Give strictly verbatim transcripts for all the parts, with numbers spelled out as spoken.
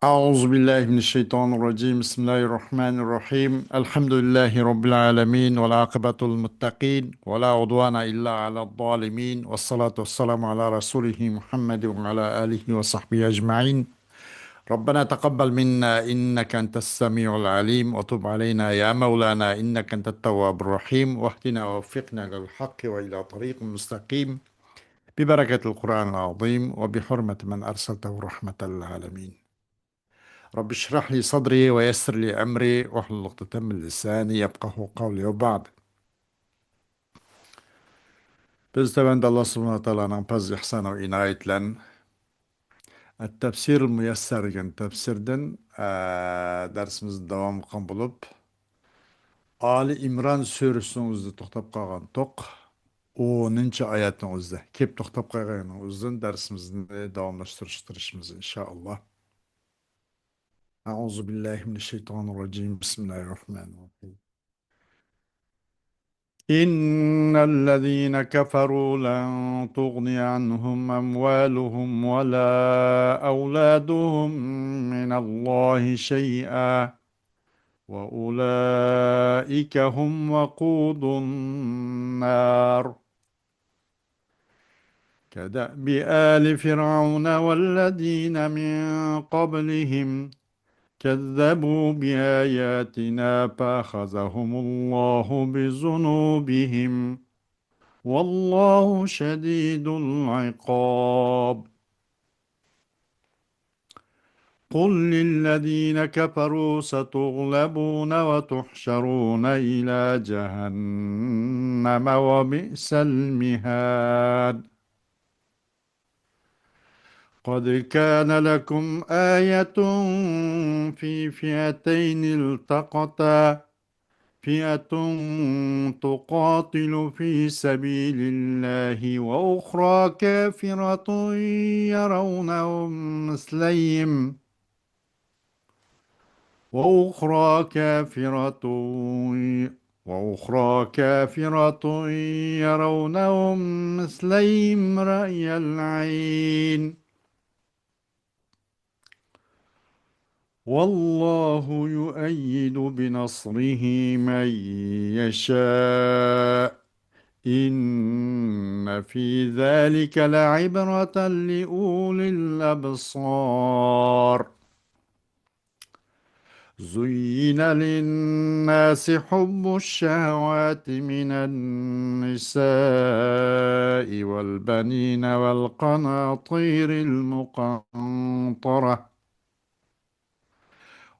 أعوذ بالله من الشيطان الرجيم. بسم الله الرحمن الرحيم. الحمد لله رب العالمين، والعاقبة للمتقين، ولا عدوان إلا على الظالمين، والصلاة والسلام على رسوله محمد وعلى آله وصحبه أجمعين. ربنا تقبل منا إنك أنت السميع العليم، وتب علينا يا مولانا إنك أنت التواب الرحيم، واهدنا ووفقنا للحق وإلى طريق مستقيم، ببركة القرآن العظيم وبحرمة من أرسلته رحمة للعالمين. رب اشرح لي صدري ويسر لي أمري واحلل عقدة من لساني يفقهوا قولي وبعد. بىز تۆۋەندە ئاللا سۇبھانەھۇ ۋە تائالانىڭ پەزلى ئىھسانى ۋە ئىنايىتى بىلەن ئەت-تەپسىرۇل مۇيەسسەر دېگەن تەپسىردىن، ئە، دەرسىمىزنى داۋام قىلغان بولۇپ، ئالى ئىمران سۈرىسىنىڭ ئۆزىدە توختاپ قالغانتۇق. ئونىنچى ئايەتنىڭ ئۆزىدە كېلىپ توختاپ قالغاننىڭ ئۆزىدىن دەرسىمىزنى داۋاملاشتۇرۇشقا تىرىشىمىز، ئىنشائاللا. أعوذ بالله من الشيطان الرجيم. بسم الله الرحمن الرحيم. إن الذين كفروا لن تغني عنهم أموالهم ولا أولادهم من الله شيئا وأولئك هم وقود النار. كدأب آل فرعون والذين من قبلهم كذبوا بآياتنا فأخذهم الله بذنوبهم والله شديد العقاب. قل للذين كفروا ستغلبون وتحشرون إلى جهنم وبئس المهاد. قد كان لكم آية في فئتين التقتا، فئة تقاتل في سبيل الله وأخرى كافرة يرونهم مثليهم، وأخرى كافرة، وأخرى كافرة يرونهم مثليهم رأي العين، والله يؤيد بنصره من يشاء، إن في ذلك لعبرة لأولي الأبصار. زين للناس حب الشهوات من النساء والبنين والقناطير المقنطرة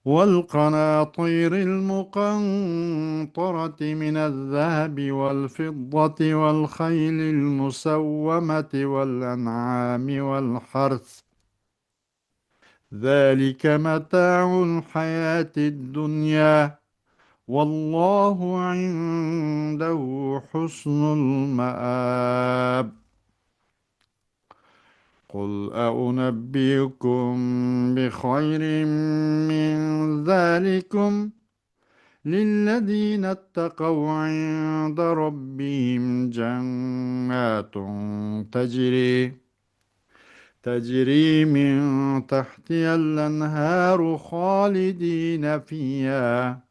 والقناطير المقنطرة من الذهب والفضة والخيل المسومة والأنعام والحرث، ذلك متاع الحياة الدنيا، والله عنده حسن المآب. قل أنبئكم بخير من ذلكم للذين اتقوا عند ربهم جنات تجري، تجري من تحتها الأنهار خالدين فيها،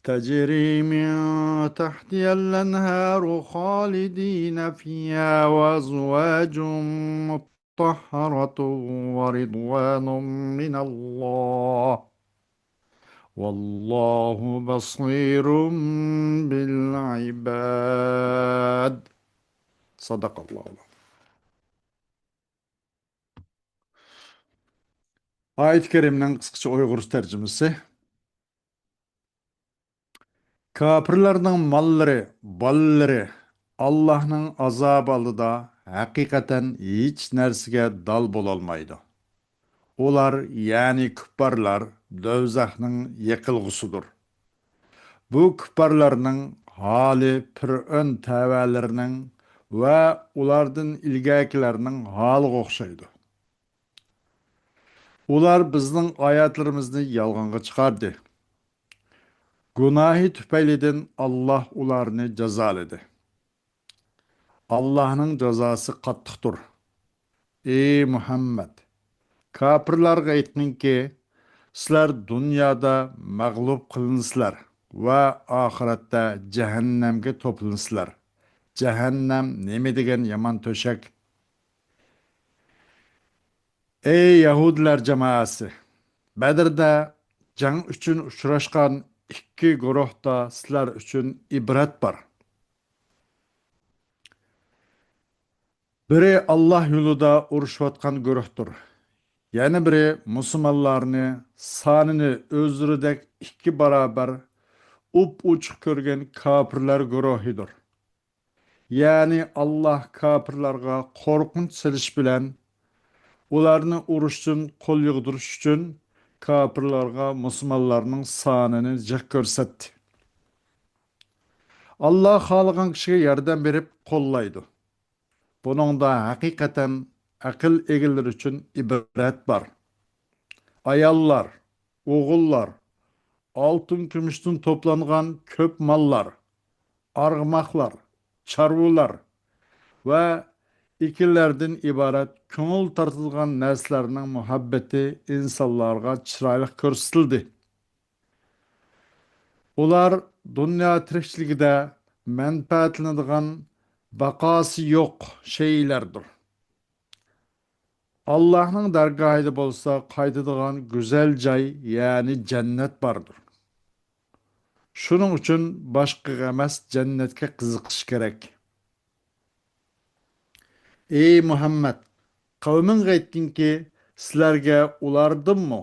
تجري من تحتها الأنهار خالدين فيها وأزواج مطهرة ورضوان من الله والله بصير بالعباد. صدق الله العظيم. ئايەت كەرىمىنىڭ قىسقىچە ئۇيغۇرچە تەرجىمىسى. كاپىرلارنىڭ ماللىرى، بالىلىرى ئاللاھنىڭ ئازابى ئالدىدا ھەقىقەتەن ھېچ نەرسىگە دال بولالمايدۇ. ئۇلار، يەنى كۇپپارلار، دوزاخنىڭ يېقىلغۇسىدۇر. بۇ كۇپپارلارنىڭ ھالى پىرئەۋن تەۋەلىرىنىڭ ۋە ئۇلاردىن ئىلگەركىلەرنىڭ ھالىغا ئوخشايدۇ. ئۇلار بىزنىڭ ئايەتلىرىمىزنى يالغانغا چىقاردى. گۇناھى تۈپەيلىدىن ئاللاھ ئۇلارنى جازالىدى. ئاللاھنىڭ جازاسى قاتتىقتۇر. ئى مۇھەممەد! كاپىرلارغا ئېيتقىنكى، سىلەر دۇنيادا مەغلۇپ قىلىنىسىلەر ۋە ئاخىرەتتە جەھەننەمگە توپلىنىسىلەر. جەھەننەم نېمە دېگەن يامان تۆشەك! ئەي يەھۇدىيلار جامائەسى! بەدرىدە جەڭ ئۈچۈن ئۇچراشقان ئىككى گۇرۇھتا سىلەر ئۈچۈن ئىبرەت بار. بىرى ئاللاھ يولىدا ئۇرۇشۇۋاتقان گۇرۇھتۇر. يەنە بىرى مۇسۇلمانلارنى سانىنى ئۆزلىرىدەك ئىككى باراۋەر ئوپئوچۇق كۆرگەن كاپىرلار گۇرۇھىدۇر. يەنى ئاللاھ كاپىرلارغا قورقۇنچ سېلىش بىلەن ئۇلارنى ئۇرۇشتىن قول يىغدۇرۇش ئۈچۈن كاپىرلارغا مۇسۇلمانلارنىڭ سانىنى جىق كۆرسەتتى. ئاللاھ خالىغان كىشىگە ياردەم بېرىپ قوللايدۇ. بۇنىڭدا ھەقىقەتەن ئەقىل ئىگىلىرى ئۈچۈن ئىبرەت بار. ئاياللار، ئوغۇللار، ئالتۇن-كۈمۈشتىن توپلانغان كۆپ ماللار، ئارغىماقلار، چارۋىلار ۋە ئېكىنلەردىن ئىبارەت كۆڭۈل تارتىدىغان نەرسىلەرنىڭ مۇھەببىتى ئىنسانلارغا چىرايلىق كۆرسىتىلدى. ئۇلار دۇنيا تىرىكچىلىكىدە مەنپەئەتلىنىدىغان باقاسى يوق شەيئىلەردۇر. ئاللاھنىڭ دەرگاھىدا بولسا قايتىدىغان گۈزەل جاي، يەنى جەننەت باردۇر. شۇنىڭ ئۈچۈن باشقىغا ئەمەس، جەننەتكە قىزىقىش كېرەك. ئەي مۇھەممەد، قەۋمىڭگە ئېيتقىنكى، سىلەرگە ئۇلاردىنمۇ،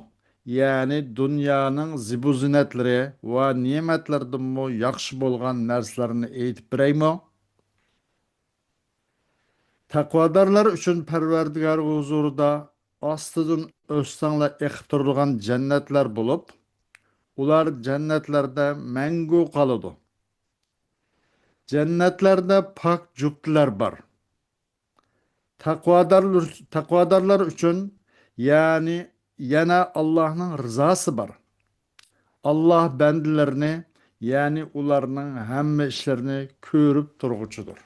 يەنى دۇنيانىڭ زىبۇ-زىننەتلىرى ۋە نېمەتلىرىدىنمۇ ياخشى بولغان نەرسىلەرنى ئېيتىپ بېرەيمۇ؟ تەقۋادارلار ئۈچۈن پەرۋەردىگار ھۇزۇرىدا ئاستىدىن ئۆستەڭلەر ئېقىپ تۇرىدىغان جەننەتلەر بولۇپ، ئۇلار جەننەتلەردە مەڭگۈ قالىدۇ. جەننەتلەردە پاك جۈپتىلەر بار. تەقۋادارلار، تەقۋادارلار ئۈچۈن، يەنى يەنە ئاللاھنىڭ رىزاسى بار. ئاللاھ بەندىلىرىنى، يەنى ئۇلارنىڭ ھەممە ئىشلىرىنى كۆرۈپ تۇرغۇچىدۇر.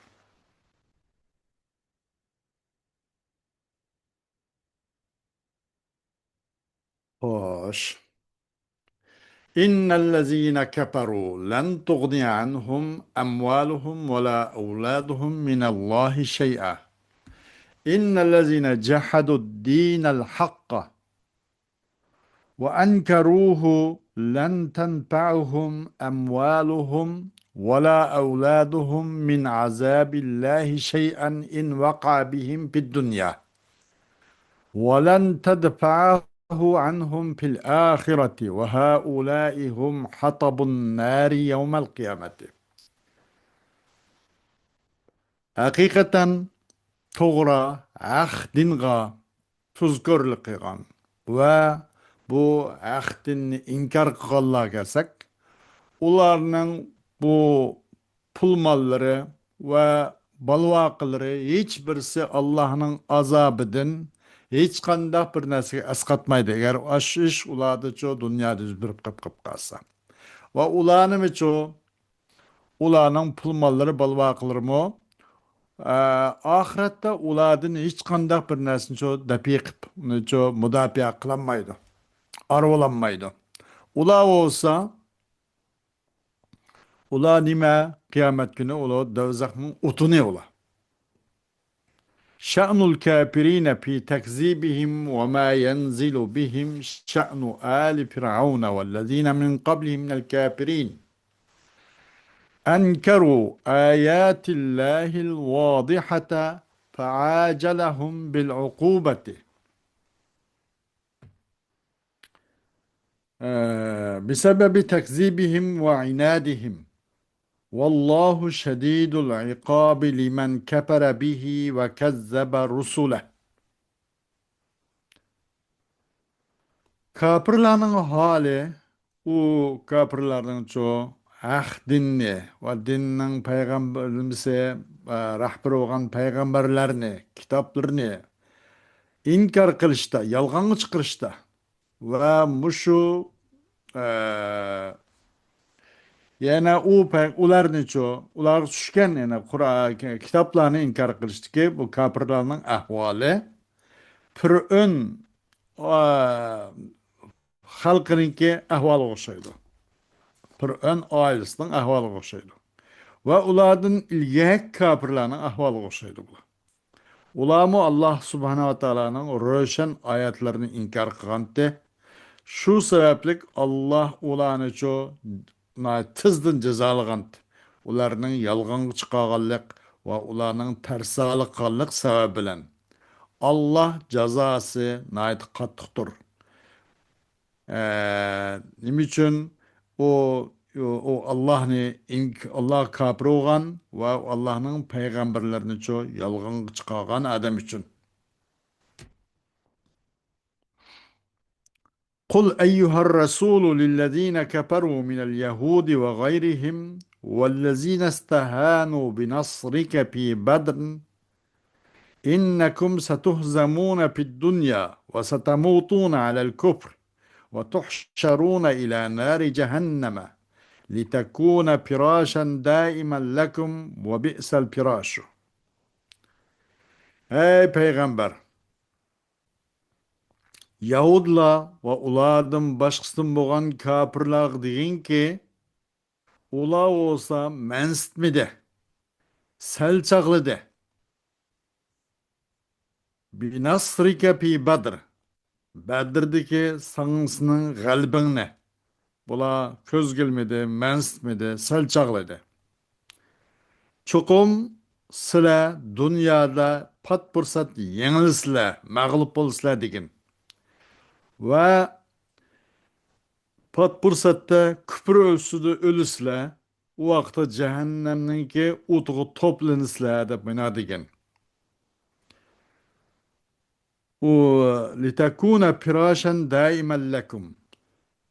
خوش. إن الذين كفروا لن تغني عنهم أموالهم ولا أولادهم من الله شيئا. إن الذين جحدوا الدين الحق وأنكروه لن تنفعهم أموالهم ولا أولادهم من عذاب الله شيئا إن وقع بهم في الدنيا ولن تدفعه عنهم في الآخرة وهؤلاء هم حطب النار يوم القيامة. ھەقىقەتەن توغرا ھەق دىنغا تۇزكورلۇق قىلغان ۋە بۇ ھەق دىننى ئىنكار قىلغانلارغا كەلسەك، ئۇلارنىڭ بۇ پۇل ماللىرى ۋە بالۋاقىلىرى ھېچ بىرسى ئاللاھنىڭ ئازابىدىن ھېچقانداق بىر نەرسىگە ئەسقاتمايدۇ، ئەگەر ئاشۇ ئىش ئۇلاردىچۇ دۇنيادا يۈز بېرىپ قېلىپ قېلىپ قالسا. ۋە ئۇلارنىمۇچۇ، ئۇلارنىڭ پۇل ماللىرى، بالۋاقىلىرىمۇ، ئە، ئاخىرەتتە ئۇلاردىن ھېچقانداق بىر نەرسىنىچۇ دەپئى قىلىپ، ئۇنىچۇ مۇداپىئە قىلالمايدۇ، ئارىۋالالمايدۇ. ئۇلار بولسا، ئۇلار نېمە؟ قىيامەت كۈنى ئۇلار دوزاخنىڭ ئوتىنى ئۇلار. شأن الكافرين في تكذيبهم وما ينزل بهم شأن آل فرعون والذين من قبلهم من الكافرين. أنكروا آيات الله الواضحة فعاجلهم بالعقوبة. بسبب تكذيبهم وعنادهم. والله شديد العقاب لمن كفر به وكذب رسله. كاپىرلارنىڭ ھالى، ئۇ كاپىرلارنىڭچۇ ھەق دىننى ۋە دىننىڭ پەيغەمبىرىمىسى، ئە، رەھبىرى بولغان پەيغەمبەرلەرنى، كىتابلىرىنى ئىنكار قىلىشتا، يالغانغا چىقىرىشتا ۋە مۇشۇ، ئە، يەنە ئۇ پەي-، ئۇلارنىچۇ، ئۇلارغا چۈشكەن يەنە قۇرئان، كىتابلارنى ئىنكار قىلىشتىكى بۇ كاپىرلارنىڭ ئەھۋالى، پىرئون ئا، خەلقىنىڭكى ئەھۋالىغا ئوخشايدۇ. پىرئەۋن ئائىلىسىنىڭ ئەھۋالىغا ئوخشايدۇ. ۋە ئۇلاردىن ئىلگەركى كاپىرلارنىڭ ئەھۋالىغا ئوخشايدۇ بۇلار. ئۇلارمۇ ئاللاھ سۇبھانەھۇ ۋە تائالانىڭ روشەن ئايەتلىرىنى ئىنكار قىلغانتى. شۇ سەۋەبلىك ئاللاھ ئۇلارنىچۇ ناھايىتى تېزدىن جازالىغانتى. ئۇلارنىڭ يالغانغا چىقارغانلىق ۋە ئۇلارنىڭ تەرسالىق قىلغانلىق سەۋەبى بىلەن. ئاللاھ جازاسى ناھايىتى قاتتىقتۇر. ئە، نېمە ئۈچۈن؟ ئۇ، ئۇ، ئۇ ئاللاھنى ئىنك-، ئاللاھقا كاپىر بولغان ۋە ئاللاھنىڭ پەيغەمبەرلىرىنىچۇ يالغانغا چىقارغان ئادەم ئۈچۈن. قل أيها الرسول للذين كفروا من اليهود وغيرهم والذين استهانوا بنصرك في بدر إنكم ستهزمون في الدنيا وستموتون على الكفر وتحشرون إلى نار جهنم لتكون فراشا دائما لكم وبئس الفراش. ئەي پەيغەمبەر! يەھۇدىيلار ۋە ئۇلاردىن باشقىسىدىن بولغان كاپىرلارغا دېگىنكى، ئۇلار بولسا مەنسىتمىدى، سەل چاغلىدى. بنصرك في بدر. بەدردىكى ساڭسىنىڭ غەلىبىڭنى. بۇلار كۆزگە ئىلمىدى، مەنسىتمىدى، سەل چاغلىدى. چوقۇم سىلەر دۇنيادا پات پۇرسەت يېڭىلىسىلەر، مەغلۇپ بولىسىلەر دېگىن. ۋە پات پۇرسەتتە كۈپۈر ئۈستىدە ئۆلىسىلەر، ئۇ ۋاقىتتا جەھەننەمنىڭكى ئوتىغا توپلىنىسىلەر دەپ مانا دېگەن. ئۇ، لتكون فراشا دائما لكم.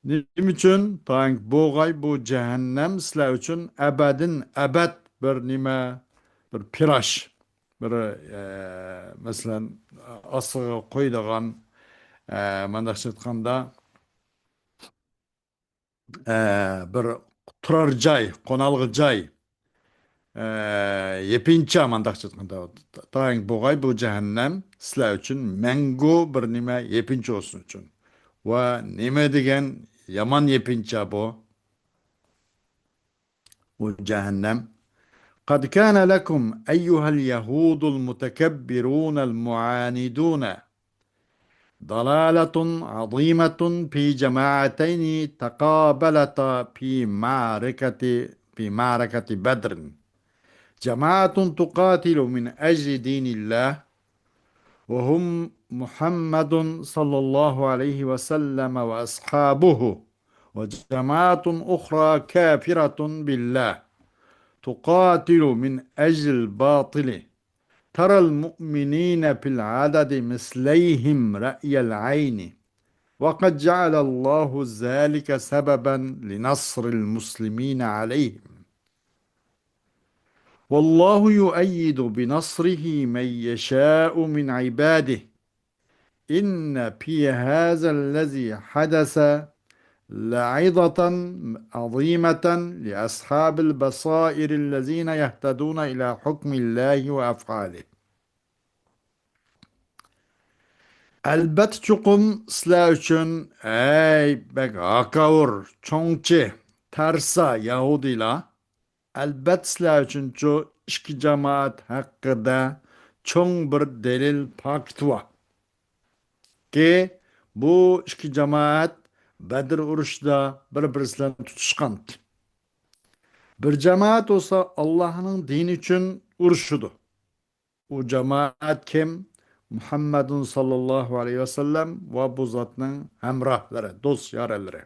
نېمە ئۈچۈن؟ تايىنكى بولغاي بۇ جەھەننەم سىلەر ئۈچۈن ئەبەدىن ئەبەد بىر نېمە، بىر پىراش، بىر، ئە، مەسىلەن، ئاستىغا قويىدىغان، ئە، مۇنداقچە ئېيتقاندا، ئە، بىر تۇرار جاي، قونالغۇ جاي، ئە، يېپىنچا، مۇنداقچە ئېيتقاندا، تايىنكى بولغاي بۇ جەھەننەم سىلەر ئۈچۈن مەڭگۈ بىر نېمە، يېپىنچا بولسۇن ئۈچۈن. ۋە نېمە دېگەن يامان يېپىنچا بۇ. بۇ جەھەننەم. قد كان لكم أيها اليهود المتكبرون المعاندون ضلالة عظيمة في جماعتين تقابلتا في معركة، في معركة بدر. جماعة تقاتل من أجل دين الله، وهم محمد صلى الله عليه وسلم وأصحابه، وجماعة أخرى كافرة بالله تقاتل من أجل الباطل، ترى المؤمنين في العدد مثليهم رأي العين، وقد جعل الله ذلك سببا لنصر المسلمين عليهم. والله يؤيد بنصره من يشاء من عباده. إن في هذا الذي حدث لعظة عظيمة لأصحاب البصائر الذين يهتدون إلى حكم الله وأفعاله. ئەلبەتتە چوقۇم سىلەر ئۈچۈن، ئەي بەك ھاكاۋۇر، چوڭچى، تەرسا يەھۇدىيلار، ئەلبەتتە سىلەر ئۈچۈنچۇ ئىككى جامائەت ھەققىدە چوڭ بىر دەلىل، پاكىت بار. كى، بۇ ئىككى جامائەت بەدر ئۇرۇشىدا بىر-بىرسى بىلەن تۇتۇشقان. بىر جامائەت بولسا ئاللاھنىڭ دىنى ئۈچۈن ئۇرۇشىدۇ. ئۇ جامائەت كىم؟ مۇھەممەدۇن ساللاللاھۇ ئەلەيھى ۋەسەللەم ۋە بۇ زاتنىڭ ھەمراھلىرى، دوست يارەنلىرى.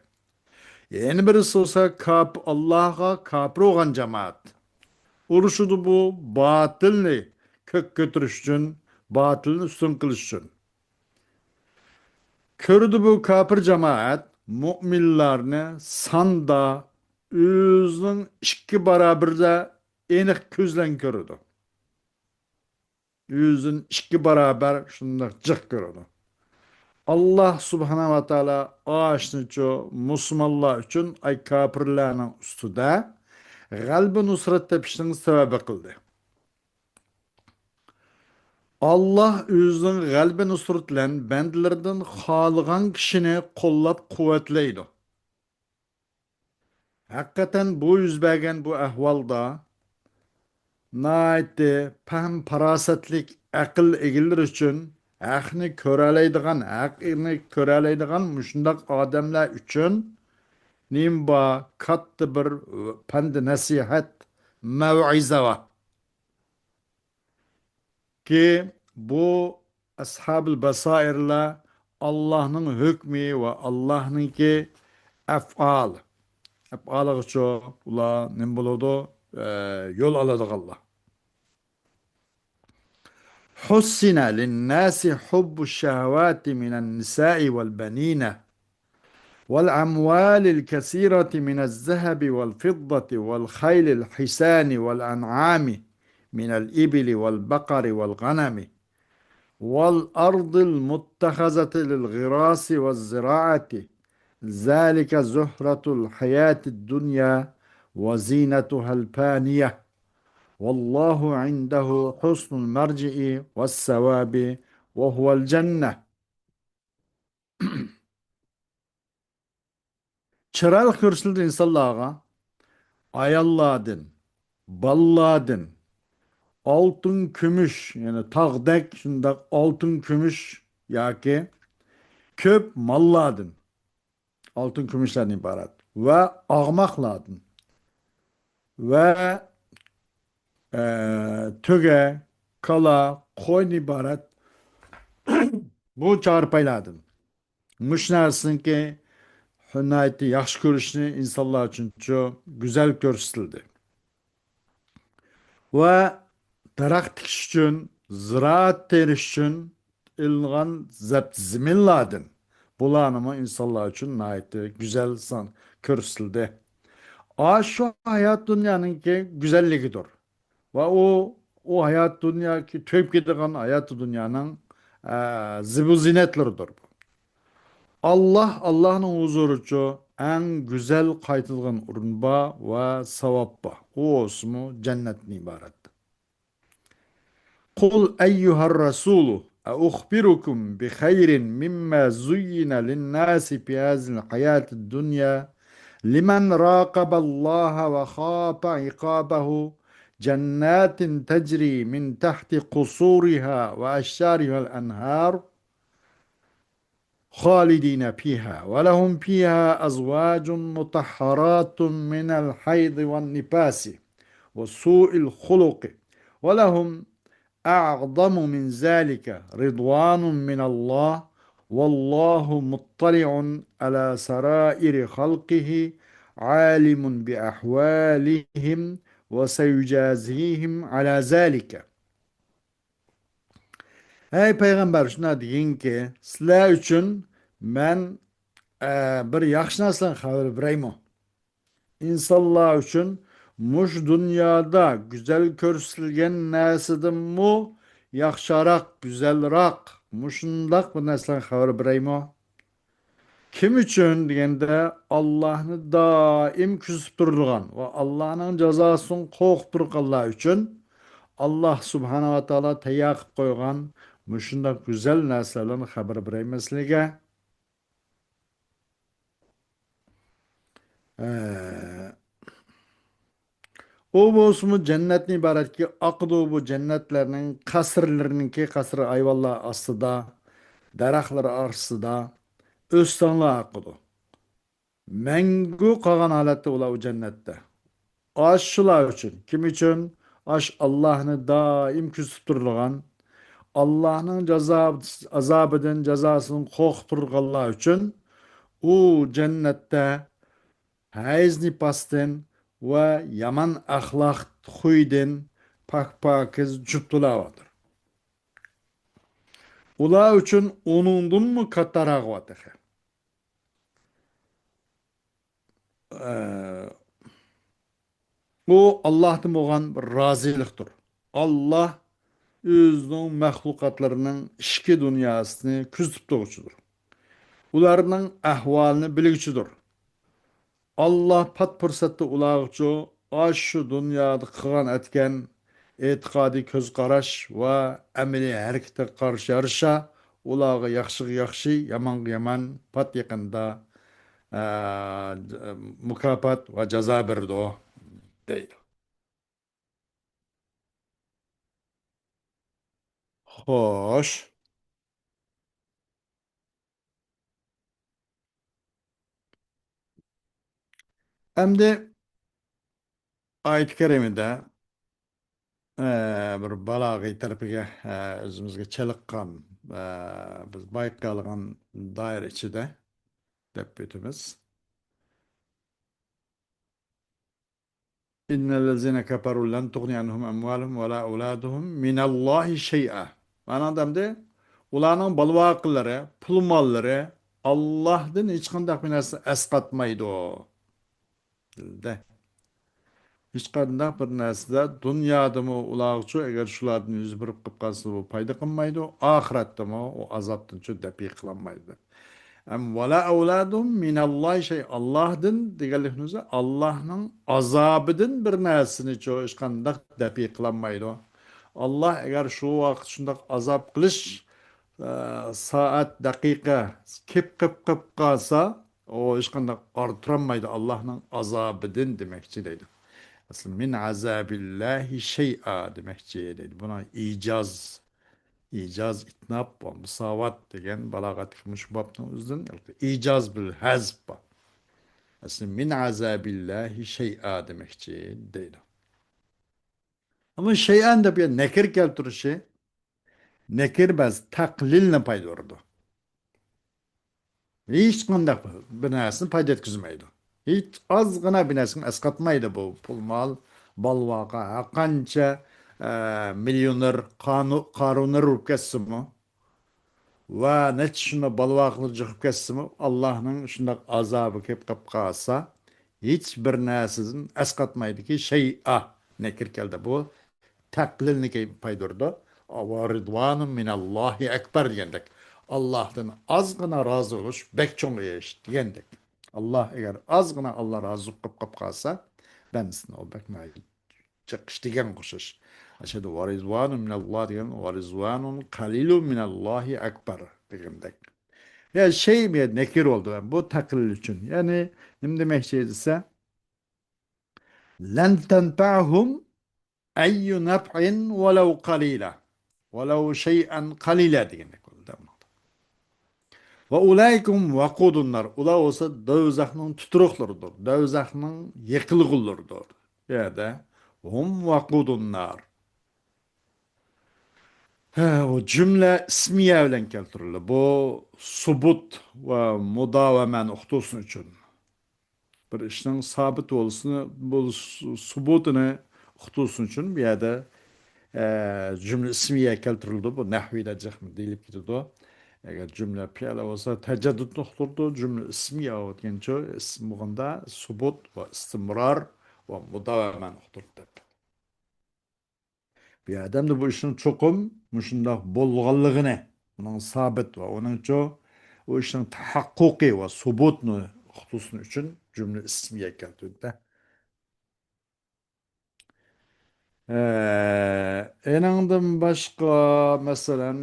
يەنە بىرسى بولسا كاپ-، ئاللاھقا كاپىر بولغان جامائەت. ئۇرۇشىدۇ بۇ باتىلنى كۆككە كۆتۈرۈش ئۈچۈن، باتىلنى ئۈستۈن قىلىش ئۈچۈن. كۆرىدۇ بۇ كاپىر جامائەت مۇئمىنلارنى ساندا ئۆزىنىڭ ئىككى باراۋىرىدە ئېنىق كۆزلەن كۆرىدۇ. ئۆزىدىن ئىككى باراۋەر شۇنداق جىق كۆرىدۇ. ئاللاھ سۇبھانەھۇ ۋە تائالا ئاشۇنىچۇ مۇسۇلمانلار ئۈچۈن، ئاي كاپىرلارنىڭ ئۈستىدە غەلىبە نۇسرەت تېپىشنىڭ سەۋەبى قىلدى. ئاللاھ ئۆزىنىڭ غەلىبە نۇسرىتى بىلەن بەندىلىرىدىن خالىغان كىشىنى قوللاپ قۇۋۋەتلەيدۇ. ھەقىقەتەن بۇ يۈز بەرگەن بۇ ئەھۋالدا ناھايىتى پەھم-پاراسەتلىك ئەقىل ئىگىلىرى ئۈچۈن ھەقنى كۆرەلەيدىغان، ھەقنى كۆرەلەيدىغان مۇشۇنداق ئادەملەر ئۈچۈن نېمە بار؟ كاتتا بىر پەند-نەسىھەت، مەۋئىزە بار. كى بۇ ئەسھابىل باسائىرلار ئاللاھنىڭ ھۆكمى ۋە ئاللاھنىڭكى ئەفئال، ئەپئالىغىچۇ ئۇلار نېمە بولىدۇ؟ ئە، يول ئالىدىغانلار. حصن للناس حب الشهوات من النساء والبنين والأموال الكثيرة من الذهب والفضة والخيل الحصان والأنعام من الإبل والبقر والغنم والأرض المتخذة للغراس والزراعة، ذلك زهرة الحياة الدنيا وزينتها الفانية، والله عنده حسن المرجع والثواب وهو الجنة. چىرايلىق كۆرسىتىلدى ئىنسانلارغا ئاياللاردىن، بالىلاردىن، ئالتۇن، كۈمۈش، يەنى تاغدەك شۇنداق ئالتۇن، كۈمۈش ياكى كۆپ ماللاردىن، ئالتۇن، كۈمۈشلەردىن ئىبارەت ۋە ئاغماقلاردىن ۋە، ئە، تۆگە، كالا، قويدىن ئىبارەت بۇ چارپايلاردىن. مۇشۇ نەرسىنىڭكى ناھايىتى ياخشى كۆرۈشنى ئىنسانلار ئۈچۈنچۇ گۈزەل كۆرسىتىلدى. ۋە دەرەخ تىكىش ئۈچۈن، زىرائەت تېرىش ئۈچۈن ئېلىنغان زەپ-، زېمىنلاردىن. بۇلارنىمۇ ئىنسانلار ئۈچۈن ناھايىتى گۈزەل سان كۆرسىتىلدى. ئاشۇ ھايات دۇنيانىڭكى گۈزەللىكىدۇر. ۋە ئۇ، ئۇ ھايات دۇنيا، تۈگەپ كېتىدىغان ھايات دۇنيانىڭ، ئە، زىبۇ زىننەتلىرىدۇر. ئاللاھ، ئاللاھنىڭ ھۇزۇرىچۇ ئەڭ گۈزەل قايتىدىغان ئورۇن بار ۋە ساۋاب بار. ئۇ بولسىمۇ جەننەتتىن ئىبارەت. قل أيها الرسول أخبركم بخير مما زين للناس في هذه الحياة الدنيا لمن راقب الله وخاف عقابه جنات تجري من تحت قصورها وأشجارها الأنهار خالدين فيها ولهم فيها أزواج مطهرات من الحيض والنفاس وسوء الخلق ولهم أعظم من ذلك رضوان من الله والله مطلع على سرائر خلقه عالم بأحوالهم وسيجازيهم على ذلك. ئەي پەيغەمبەر، شۇنداق دېگىنكى، سىلەر ئۈچۈن مەن، ئە، بىر ياخشى نەرسىدىن خەۋەر بېرەيمۇ؟ ئىنسانلار ئۈچۈن مۇشۇ دۇنيادا گۈزەل كۆرسىتىلگەن نەرسىدىنمۇ ياخشىراق، گۈزەلراق، مۇشۇنداق بىر نەرسىدىن خەۋەر بېرەيمۇ؟ كىم ئۈچۈن دېگەندە، ئاللاھنى دائىم كۆزىتىپ تۇرىدىغان ۋە ئاللاھنىڭ جازاسىدىن قورقۇپ تۇرغانلار ئۈچۈن ئاللاھ سۇبھانەھۇ ۋە تائالا تەييار قىلىپ قويغان مۇشۇنداق گۈزەل نەرسىلەردىن خەۋەر بېرەيمەن سىلەرگە. ئە، ئۇ بولسىمۇ جەننەتتىن ئىبارەتكى، ئاقىدۇ بۇ جەننەتلەرنىڭ قەسىرلىرىنىڭكى، قەسىر ئايۋانلار ئاستىدا، دەرەخلەر ئارىسىدا ئۆستەڭلار ئاقىدۇ. مەڭگۈ قالغان ھالەتتە ئۇلار ئۇ جەننەتتە. ئاشۇلار ئۈچۈن. كىم ئۈچۈن؟ ئاش ئاللاھنى دائىم كۆزىتىپ تۇرىدىغان، ئاللاھنىڭ جازا-، ئازابىدىن، جازاسىدىن قورقۇپ تۇرغانلار ئۈچۈن ئۇ جەننەتتە ھەيز نىپاستىن ۋە يامان ئەخلاق خۇيدىن پاك-پاكىز جۈپ تولاۋاتىدۇ. ئۇلار ئۈچۈن ئۇنىڭدىنمۇ كاتتىراقى بار تېخى. ئە، ئۇ ئاللاھتىن بولغان بىر رازىلىقتۇر. ئاللاھ ئۆزىنىڭ مەخلۇقاتلىرىنىڭ ئىچكى دۇنياسىنى كۆزىتىپ تۇرغۇچىدۇر. ئۇلارنىڭ ئەھۋالىنى بىلگۈچىدۇر. ئاللاھ پات پۇرسەتتە ئۇلارغىچۇ ئاشۇ دۇنيادا قىلغان ئەتكەن ئېتىقادىي كۆز قاراش ۋە ئەمەلىي ھەرىكىتىگە قارشى يارىشا، ئۇلارغا ياخشىغا ياخشى، يامانغا يامان پات يېقىندا، ئە، مۇكاپات ۋە جازا بېرىدۇ، دەيدۇ. خوش. ئەمدى ئايەت كەرىمىدە، ئە، بىر بالاغىي تەرىپىگە، ئە، ئۆزىمىزگە چېلىققان، ئە، بىز بايقايدىغان دائىرە ئىچىدە دەپ ئۆتىمىز. إن الذين كفروا لن تغني عنهم أموالهم ولا أولادهم من الله شيئا. مانا دەمدى، ئۇلارنىڭ بالىۋاقلىرى، پۇل ماللىرى ئاللاھتىن ھېچقانداق بىر نەرسە ئەسقاتمايدۇ. دە. ھېچقانداق بىر نەرسىدە دۇنيادىمۇ ئۇلارغىچۇ، ئەگەر شۇلاردىن يۈز بېرىپ قېلىپ قالسا، بۇ پايدا قىلمايدۇ، ئاخىرەتتىمۇ ئۇ ئازابتىنچۇ دەپئى قىلالمايدۇ. ئەم، ۋەلا ئەۋلادۇم مىنەللاھى شەي، ئاللاھدىن دېگەنلىكنىڭ ئۆزى ئاللاھنىڭ ئازابىدىن بىر نەرسىنىچۇ ھېچقانداق دەپئى قىلالمايدۇ. ئاللاھ ئەگەر شۇ ۋاقىت شۇنداق ئازاب قىلىش، ئە، سائەت، دەقىقە كېلىپ قېلىپ قېلىپ قالسا، ئۇ ھېچقانداق ئارتۇرالمايدۇ ئاللاھنىڭ ئازابىدىن دېمەكچى دەيدۇ. ئەسلى مىن ئازابىللاھى شەيئا دېمەكچى دەيدۇ. بۇنىڭ ئىجاز، ئىجاز، ئىتناب ۋە مۇساۋات دېگەن بالاغەتتىكى مۇشۇ بابنىڭ ئۆزىدىن ئىجاز بىل ھەزپ بار. ئەسلى مىن ئازابىللاھى شەيئا دېمەكچى دەيدۇ. ئەمما شەيئەن دەپ يەنە نەكىر كەلتۈرۈشى نەكىر بەز تەقلىلنى پايدا ئۇرىدۇ. ھېچقانداق بىر نەرسىنى پايدا يەتكۈزمەيدۇ. ھېچ ئازغىنا بىر نەرسىنى ئەسقاتمايدۇ بۇ پۇل مال، بالىۋاقا، ھەر قانچە، ئە، مىليونېر، قانۇ-، قارۇنېر ئۇرۇپ كەتسىمۇ، ۋە نەچچە شۇنداق بالىۋاقلار جىقىپ كەتسىمۇ، ئاللاھنىڭ شۇنداق ئازابى كېلىپ قېلىپ قالسا، ھېچ بىر نەرسىدىن ئەسقاتمايدۇكى، شەيئا نەكىر كەلدى. بۇ تەقلىلنى كەي-، پايدۇرىدۇ. ۋە رىدۋانۇن مىنەللاھى ئەكبەر دېگەندەك. ئاللاھتىن ئازغىنا رازى بولۇش بەك چوڭ ئىش دېگەندەك. ئاللاھ ئەگەر ئازغىنا ئاللاھ رازى بولۇپ قېلىپ قالسا، بەندىسىنى ئۇ بەك ناھايىتى جىق ئىش دېگەن ئوخشاش. ئاشۇ يەردە ۋە رىزۋانۇن مىنەللاھ دېگەن، ۋە رىزۋانۇن قەلىلۇن مىنەللاھى ئەكبەر دېگەندەك. يا شەي بۇ يەردە نەكىر بولدى. بۇ تەقلىل ئۈچۈن. يەنى نېمە دېمەكچى دېسە، لەن تەنپەئەھۇم ئەييۇ نەپئىن ۋەلەۋ قەلىلا. ۋەلەۋ شەيئەن قەلىلا دېگەندەك بولدى. ۋە ئۇلائىكە ھۇم ۋەقۇدۇن نار. ئۇلار بولسا دوزاخنىڭ تۇتۇرۇقلىرىدۇر. دوزاخنىڭ يېقىلغۇلىرىدۇر. بۇ يەردە ھۇم ۋەقۇدۇن نار. ھە، ئۇ جۈملە ئىسمىيە بىلەن كەلتۈرۈلدى. بۇ سۇبۇت ۋە مۇداۋەمەنى ئۇقتۇرسۇن ئۈچۈن. بىر ئىشنىڭ سابىت بولسىنى، بولۇش سۇبۇتىنى ئۇقتۇرسۇن ئۈچۈن بۇ يەردە، ئە، جۈملە ئىسمىيە كەلتۈرۈلىدۇ. بۇ نەھۋىيدە جىق دېيىلىپ كېتىدۇ. ئەگەر جۈملە پېئىل بولسا، تەجەددۇتنى ئۇقتۇرىدۇ. جۈملە ئىسمىيە بولغىنىچۇ، ئىسىم بولغاندا سۇبۇت ۋە ئىستىمرار ۋە مۇداۋەمەنى ئۇقتۇرىدۇ دەپ. بۇ ئادەمدە بۇ ئىشنىڭ چوقۇم مۇشۇنداق بولغانلىقىنى، ئۇنىڭ سابىت ۋە ئۇنىڭچۇ، ئۇ ئىشنىڭ تەھەققۇقى ۋە سۇبۇتنى ئۇقتۇرسۇن ئۈچۈن جۈملە ئىسمىيە كەلتۈردى. ئە، ئېنىڭدىن باشقا، مەسىلەن،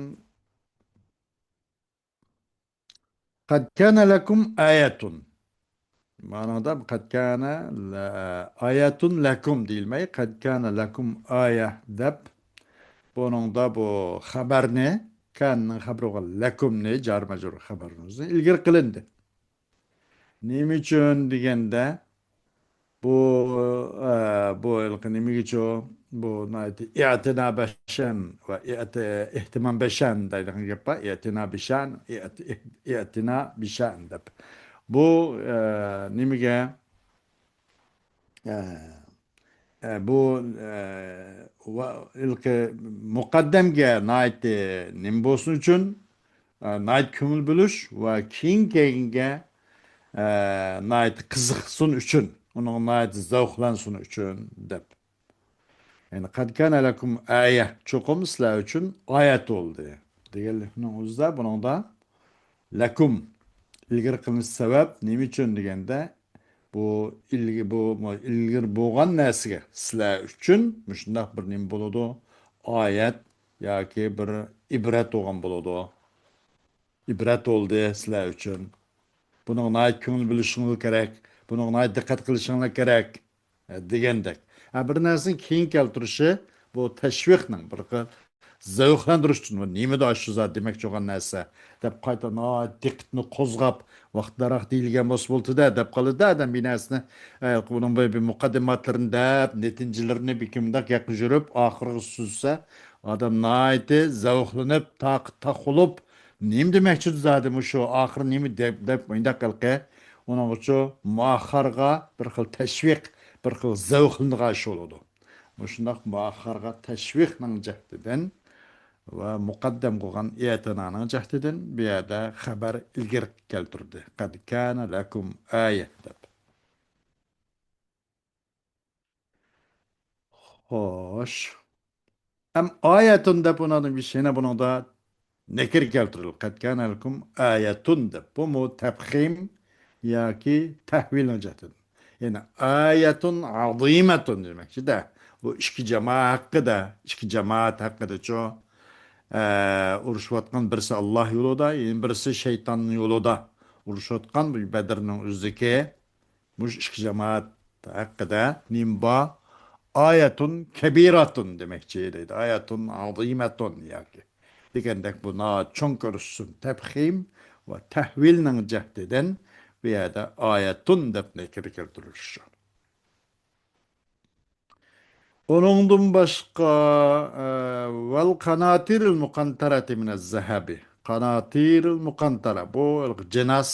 قد كان لكم آية. مانىدا قد كان ل-، آية لكم دېيىلمەي، قد كان لكم آية دەپ، بۇنىڭدا بۇ خەبەرنى، كاننىڭ خەبىرى بولغان لەكۇمنى، جار مەجرۇر خەبەرنى ئىلگىرى قىلىندى. نېمە ئۈچۈن دېگەندە، بۇ، ئە، بۇ ھېلىقى نېمىگىچۇ؟ بۇ ناھايىتى ئىئتىنا بەشەن ۋە ئىئتى-، ئېھتىمام بەشەن دەيدىغان گەپ بار. ئىئتىنا بىشەن، ئىئتى-، ئىئتىنا بىشەن دەپ. بۇ، ئە، نېمىگە؟ ئە، ئە، بۇ، ئە، ۋە ھېلىقى مۇقەددەمگە ناھايىتى نېمە بولسۇن ئۈچۈن، ئە، ناھايىتى كۆڭۈل بۆلۈش ۋە كېيىن كەلگەنگە، ئە، ناھايىتى قىزىقسۇن ئۈچۈن، ئۇنىڭغا ناھايىتى زەۋقلانسۇن ئۈچۈن دەپ. يەنى، قەد كانە لەكۇم ئايە، چوقۇم سىلەر ئۈچۈن ئايەت بولدى دېگەنلىكنىڭ ئۆزىدە بۇنىڭدا لەكۇم ئىلگىرى قىلىنىش سەۋەب نېمە ئۈچۈن دېگەندە، بۇ ئىلگە-، بۇ، بۇ ئىلگىرى بولغان نەرسىگە سىلەر ئۈچۈن مۇشۇنداق بىر نېمە بولىدۇ، ئايەت ياكى بىر ئىبرەت بولغان بولىدۇ. ئىبرەت بولدى سىلەر ئۈچۈن. بۇنىڭغا ناھايىتى كۆڭۈل بۆلۈشۈڭلار كېرەك. بۇنىڭغا ناھايىتى دىققەت قىلىشىڭلار كېرەك، ئە، دېگەندەك. ھە، بىر نەرسىنى كېيىن كەلتۈرۈشى بۇ تەشۋىقنىڭ بىر خىل زەۋقلەندۈرۈش ئۈچۈن، بۇ نېمىدۇ ئاشۇ زات دېمەكچى بولغان نەرسە دەپ قايتا ناھايىتى دىققىتىنى قوزغاپ، ۋاقىت دەرەخ دېيىلگەن بولسا بولدى-دە دەپ قالىدۇ-دە ئادەم بىر نەرسىنى، ئە، بۇنىڭ بىر، بىر مۇقەددىماتلىرىنى دەپ، نەتىجىلىرىنى بىكىمداق ياققا يۈرۈپ، ئاخىرىغا سۈزسە، ئادەم ناھايىتى زەۋقلىنىپ، تاقى تاق بولۇپ، نېمە دېمەكچىدۇ زادى مۇشۇ، ئاخىرى نېمە دەپ، دەپ مۇنداق ھېلىقى. ئۇنىڭ ئۈچۈن مۇئەخخەرغا بىر خىل تەشۋىق، بىر خىل زەۋقلىنىدىغان ئىش بولىدۇ. مۇشۇنداق مۇئەخخەرغا تەشۋىقنىڭ جەھتىدىن ۋە مۇقەددەم قىلغان ئېتىنانىڭ جەھتىدىن بۇ يەردە خەبەر ئىلگىرى كەلتۈردى. قەد كانە لەكۇم ئايە دەپ. خوش. ئەم ئايەتۇن دەپ ئۇنىڭدىن بىر شەينە بۇنىڭدا نەكىر كەلتۈرۈلدى. قەد كانە لەكۇم ئايەتۇن دەپ. بۇمۇ تەپخىم ياكى تەھۋىلنىڭ جەھتىدىن. يەنى ئايەتۇن ئازىمەتۇن دېمەكچىدە. بۇ ئىككى جامائەت ھەققىدە، ئىككى جامائەت ھەققىدىچۇ، ئە، ئۇرۇشۇۋاتقان بىرسى ئاللا يولىدا، يەنە بىرسى شەيتان يولىدا ئۇرۇشۇۋاتقان بۇ بەدرنىڭ ئۆزىدىكى مۇشۇ ئىككى جامائەت ھەققىدە نېمە بار؟ ئايەتۇن كەبىراتۇن دېمەكچى دەيدۇ. ئايەتۇن ئازىمەتۇن ياكى دېگەندەك بۇ ناھايىتى چوڭ كۆرسىتىلسۇن. تەپخىم ۋە تەھۋىلنىڭ جەھتىدىن بۇ يەردە ئايەتۇن دەپ نەكىر كەلتۈرۈلۈشى. ئۇنىڭدىن باشقا، ئە، ۋەل قاناتىرىل مۇقەنتەرەتى مىنەز زەھەبى. قاناتىرىل مۇقەنتەرە، بۇ جىناس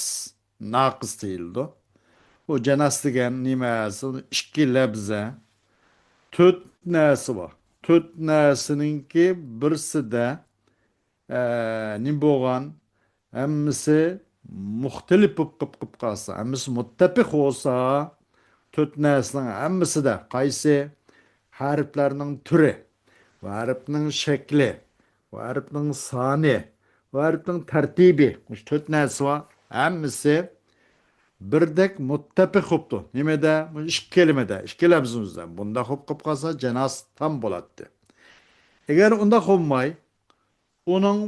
ناقىس دېيىلىدۇ. بۇ جىناس دېگەن نېمە؟ ئىككى لەبزە، تۆت نەرسە بار. تۆت نەرسىنىڭكى بىرسىدە، ئە، نېمە بولغان؟ ھەممىسى مۇختەلىپ بولۇپ قېلىپ، قېلىپ قالسا، ھەممىسى مۇتتەپىق بولسا، تۆت نەرسىنىڭ ھەممىسىدە قايسى؟ ھەرپلەرنىڭ تۈرى، ۋە ھەرپنىڭ شەكلى، ۋە ھەرپنىڭ سانى، ۋە ھەرپنىڭ تەرتىپى. مۇشۇ تۆت نەرسە بار. ھەممىسى بىردەك مۇتتەپىق بوپتۇ. نېمىدە؟ مۇشۇ ئىككى كەلىمىدە، ئىككى لەپزىمىزدە. بۇنداق بولۇپ قېلىپ قالسا، جىناس تام بولاتتى. ئەگەر ئۇنداق بولماي، ئۇنىڭ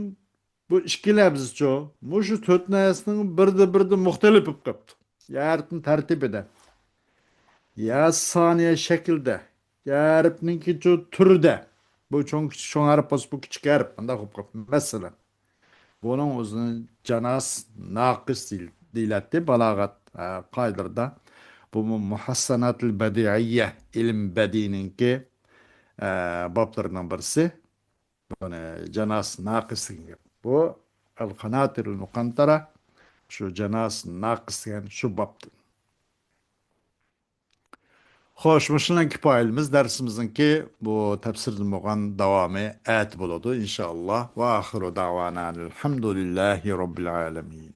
بۇ ئىككى لەپزىچۇ، مۇشۇ تۆت نەرسىنىڭ بىردە، بىردە مۇختەلىپ بولۇپ قاپتۇ. يا ھەرپنىڭ تەرتىپىدە، يا سانىيە شەكلىدە، يا ھەرپنىڭكىچۇ تۈرىدە. بۇ چوڭ، كىچىك، چوڭ ھەرپ بولسا، بۇ كىچىك ھەرپ، مۇنداق بولۇپ قاپتۇ. مەسىلەن، بۇنىڭ ئۆزىنى جىناس ناقىس دېيىل-، دېيىلەتتى بالاغەت، ئە، قائىدىلىرىدا. بۇمۇ مۇھەسسەناتىل بەدىئىيە، ئىلىم بەدىئىنىڭكى، ئە، بابلىرىنىڭ بىرسى. بۇنى جىناس ناقىس دېگەن گەپ. بۇ ئەل قاناتىرىل مۇقەنتەرە، شۇ جىناس ناقىس دېگەن شۇ بابتىن. خوش، مۇشۇنىڭ كىپايىلىمىز دەرسىمىزنىڭكى بۇ تەپسىردىن بولغان داۋامى ئەتە بولىدۇ، ئىنشائاللا. ۋە ئاخىرۇ دەۋانا ئەلھەمدۇلىللاھى رەببىل ئالەمىن.